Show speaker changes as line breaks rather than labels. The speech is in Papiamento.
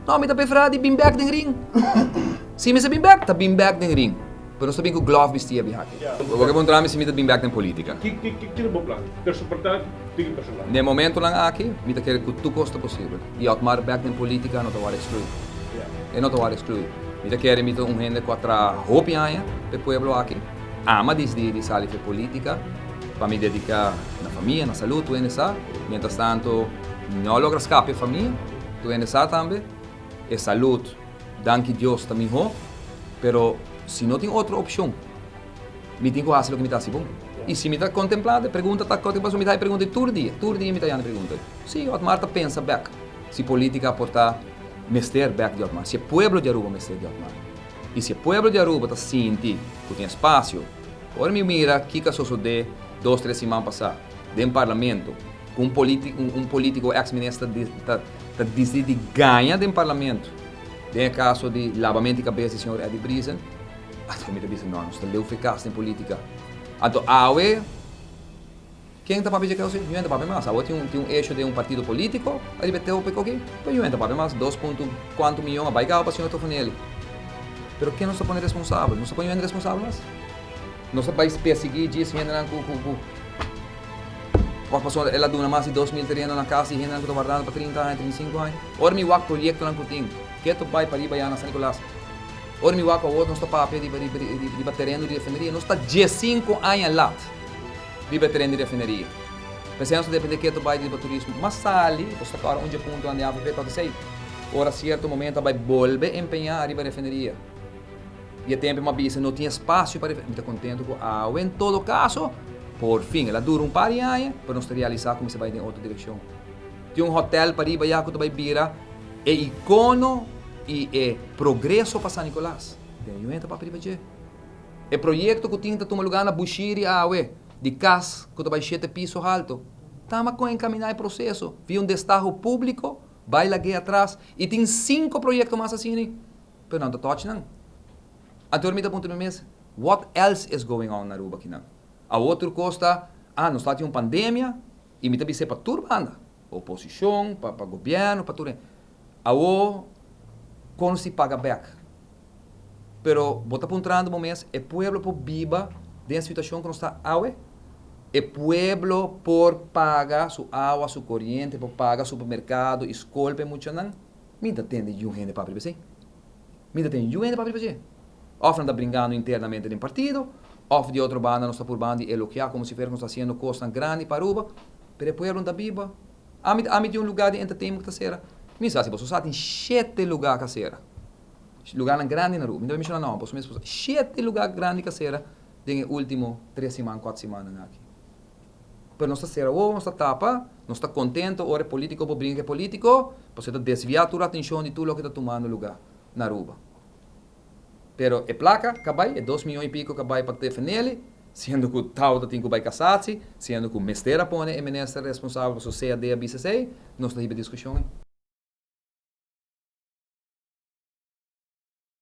No, mi ta preferá di bin bèk den ring. Si mi sa bin bèk, ta bin bèk den ring. Pero nos ta bin ku glòf bistí a biaha aki. Bo ke puntra mi si mi ta bin bèk den polítika?
Ki ki ki ta bo plan? Persoportá tin personal.
Den momentonan aki, mi ta kere ku tur kos ta posibel. I Otmar bèk den polítika no ta wòrdu ekskluí. E no ta wòrdu ekskluí. Mi ta kere mi ta un hende ku a traha hopi aña pa e pueblo aki. Ama disdí di sali for e polítika pa mi dediká na famia, na salú, tur hende sa. Mientras tanto, mi no a logra skapa e famia, tur hende sa tambe. E salud, danki Dios, ta mihó, pero si no tin otro opshon, mi tin ku hasi loke mi ta hasi bon. I si mi ta kontemplá e pregunta ta kote pasobra mi ta haña pregunta tur dia, tur dia mi ta haña e pregunta. Sí, Otmar ta pensa bèk si polítika por ta mester bèk di Otmar, si e pueblo di Aruba mester di Otmar. I si e pueblo di Aruba ta sinti ku tin espasio, ora mi mira kiko a sosodé dos tres siman pasá den parlamento, ku un politi un politico ex minister ta ta disidi di gaña den parlamento den e caso di labamento di cabes di señor Eddie Briesen, anto mi ta bisa no, nos ta leu fe cas den politica. Anto awe ken ta papia dje cos? Niun ta papia mas. Awe tin un tin un hecho den un partido politico ariba e topico aki, pero niun ta papia mas. Dos punto cuanto miyon a bay caba pa señor Tofonelli. Pero ken nos ta pone responsabel? Nos ta pone niun responsabel mas? Nos ta bay persigui djis hendenan cu cu cu. Wak pasobra el a duna mas di 2000 tereno na kas di hendenan ku ta wardando pa 30 aña, 35 aña. Ora mi wak proyektonan ku tin, keto bai pariba ya na San Nicolas. Ora mi wak awor nos ta papia riba riba riba tereno di refineria, nos ta 15 aña lat riba e tereno di refineria. P'esei nos ta depende keto bai riba turismo. Mas sali, bo sa kòrda un dje puntonan di avp tabata esei. Ora sierto momento a bai bolbe empeñá riba refineria. I e tempu mi a bisa no tin espasio pa refineria. Mi ta kontentu ku awe en todo kaso por fin el a dura un par di aña pero nos ta realisá ku mester bai den otro direkshon. Tin un hotèl pariba ya ku ta bai bira e ikono i e progreso pa San Nicolas. Den yu hende ta papia riba dje. E proyekto ku tin ta tuma lugá na Bushiri awe di kas ku ta bai shete piso halto. Tama kon enkaminá e proseso via un destaho públiko bai lag'é atras i tin sinku proyekto mas asina. Pero nan ta touch nan. Anto mi ta puntra mi mes, what else is going on na Aruba kinan? Awor tur cos ta, ah, nos ta tin un pandemia y mi ta bis'é pa tur banda, pa oposicion, pa pa gobierno, pa tur hende. Awor con si paga bek? Pero bo ta puntrando bo mes, e pueblo por biba den e situacion cu nos ta awe? E pueblo por paga su awa, su coriente, por paga supermercado y scol pa e muchanan? Mi ta tende yu hende papia riba esei. Mi ta tende yu hende papia riba dje. Òf nan ta bringando internamente den partido, òf di otro banda nos ta purbando di elogiá komo si fuera ku nos ta hasiendo kosnan grandi pa Aruba, pero e pueblo no ta biba. Ami ami tin un lugá di entertainment ku ta sera. Mi sa si boso sa tin shete lugá ku a sera. Lugánan grandi na Aruba. Mi ta bai menshoná nòmber, boso mes por sa. Shete lugá grandi ku a sera den e último tres siman, kuater simannan aki. Pero nos ta sera wowo, nos ta tapa, nos ta contento ora e politico por bringa cu e politico, pasobra ta desvia tur atencion di tur loke ta tumando lugar na Aruba. Pero e placa ca bay, e dos miyon y pico ca bay pa Tefenelli, siendo cu tao ta tin cu bay casatie, siendo cu mester a pone e minister responsabel pasobra CAD a bisa esey, nos ta hiba e discusion ey.